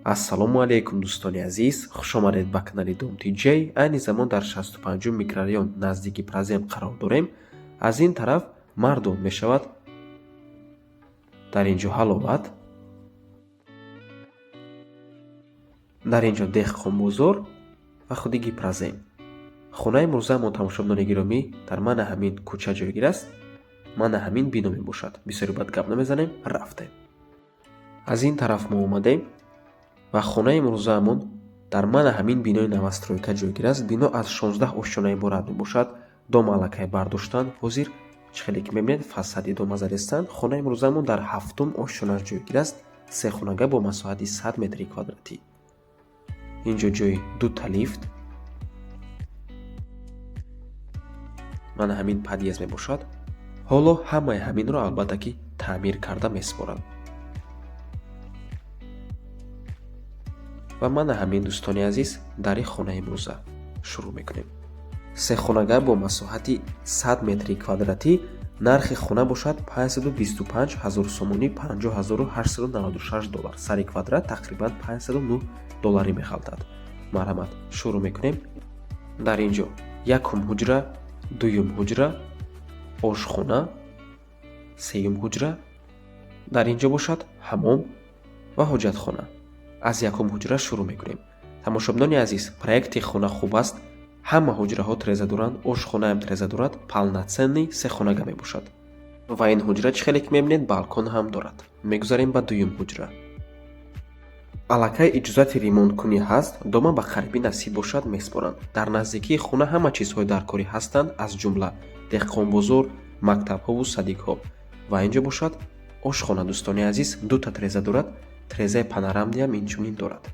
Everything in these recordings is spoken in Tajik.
Ассалому алайкум, дӯстони азиз, хушомадед ба канали Дом Тиҷей. Айни замон дар 65-ум микрорайон, назди Гипрозем қарор дорем. Аз ин тараф Мардон мешавад, дар ин ҷо Ҳаловат, дар ин ҷо Деҳқонбозор ва худи Гипрозем. Хонаи имрӯзаамон, тамошобинони гиромӣ, дар мана ҳамин кӯча ҷойгир аст, мана ҳамин бино мебошад. Бисёри бад гап намезанем, рафтем. Аз ин тараф мо омадем ва хонаи имрӯзаамон дар мана ҳамин бинои новостройка ҷойгир аст. Бино аз 16 ошёна иборат мебошад. Дом аллакай бардоштанд, ҳозир чӣ хеле ки мебинед, фасади дома задистанд. Хонаи имрӯзаамон дар ҳафтум ошёнаш ҷойгир аст, сехонага бо масоҳати 100 метри квадратӣ. Ин ҷо ҷои дута лифт, мана ҳамин подъезд мебошад. Ҳоло ҳамаи ҳаминро албатта ки таъмир карда месупоранд. Ва мана ҳамин, дӯстони азиз, дари хонаи имрӯза шурӯъ мекунем. Сехонага бо масоҳати 100 метри квадратӣ, нархи хона бошад 525 ҳазор сомонӣ, 50 896 доллар. Сари квадрат тақрибан 509 долларӣ мехалтад. Марҳамат, шурӯъ мекунем. Дар ин ҷо якум ҳуҷра, дуюм ҳуҷра, ошхона, сеюм ҳуҷра, дар ин ҷо бошад ҳамом ва ҳоҷатхона. Аз якум ҳуҷра шурӯъ мекунем. Тамошобинони азиз, проекти хона хуб аст, ҳама ҳуҷраҳо треза доранд, ошхонаам треза дорад, полноценный сехонага мебошад. Ва ин ҳуҷра, чӣ хеле ки мебинед, балкон ҳам дорад. Мегузарем ба дуюм ҳуҷра. Аллакай иҷозати ремонткунӣ ҳаст, дома ба қарибӣ насиб бошад месупоранд. Дар наздикии хона ҳама чизҳои даркорӣ ҳастанд, аз ҷумла деҳқонбозор, мактабҳову садикҳо. Ва ин ҷо бошад ошхона, дӯстони азиз, дута треза дорад, трезаи панорамный ам инчунин дорад.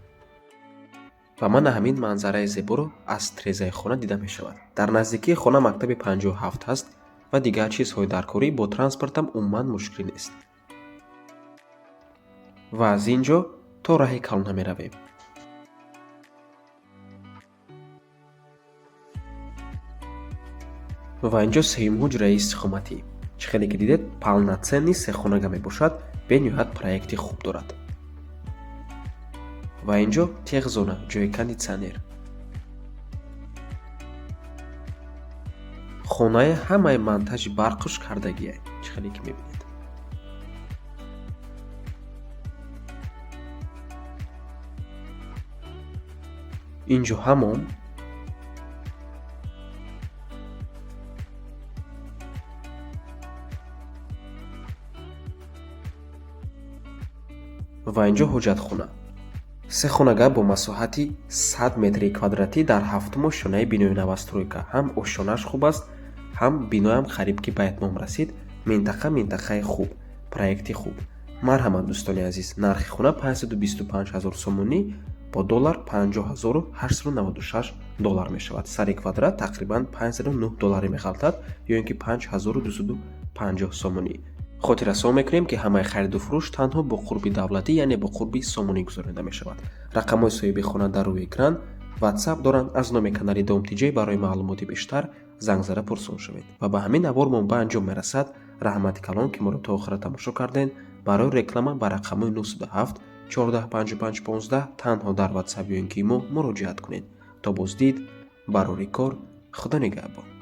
Ва мана ҳамин манзараи зеборо аз трезаи хона дида мешавад. Дар наздикии хона мактаби 57 ҳаст ва дигар чизҳои даркорӣ, бо транспортам умуман мушкилӣ нест. Ва аз ин ҷо то раҳи калона меравем. Ва ин ҷо сеюм ҳуҷраи истиқоматӣ. Чӣ хеле ки дидед, полноценный сехонага мебошад, бениҳоят проекти хуб дорад. Ва ин ҷо техзона, ҷои кондитсионер. Хонаи ҳамаи монтажи барқуш кардагия, чӣ хеле ки мебинед. Ин ҷо ҳамом, ва ин ҷо ҳоҷатхона. Сехонага бо масоҳати 100 метри квадратӣ дар ҳафтум ошёнаи бинои новостройка. Ҳам ошёнааш хуб аст, ҳам биноям қариб ки ба итмом расид. Минтақа минтақаи хуб, проекти хуб. Марҳамат, дӯстони азиз, нархи хона 525 ҳазор сомонӣ, бо доллар 50 896 доллар мешавад. Сари квадрат тақрибан 509 долларӣ меғалтад ё ин ки 5250 сомонӣ. Хотиррасон мекунем, ки ҳамаи хариду фурӯш танҳо бо қурби давлатӣ, яъне бо қурби сомонӣ гузаронида мешавад. Рақамҳои соҳиби хона дар рӯи экран, ватсап доранд. Аз номи канали Дом Тиҷей барои маълумоти бештар занг зада пурсон шавед. Ва ба ҳамин навормон ба анҷом мерасад. Раҳмати калон, ки моро то охира тамошо кардем. Барои реклама ба рақамҳои 907 14 55 15 танҳо дар ватсап ё ин ки имо муроҷиат кунед. То боздид, барори кор, Худо нигаҳбон.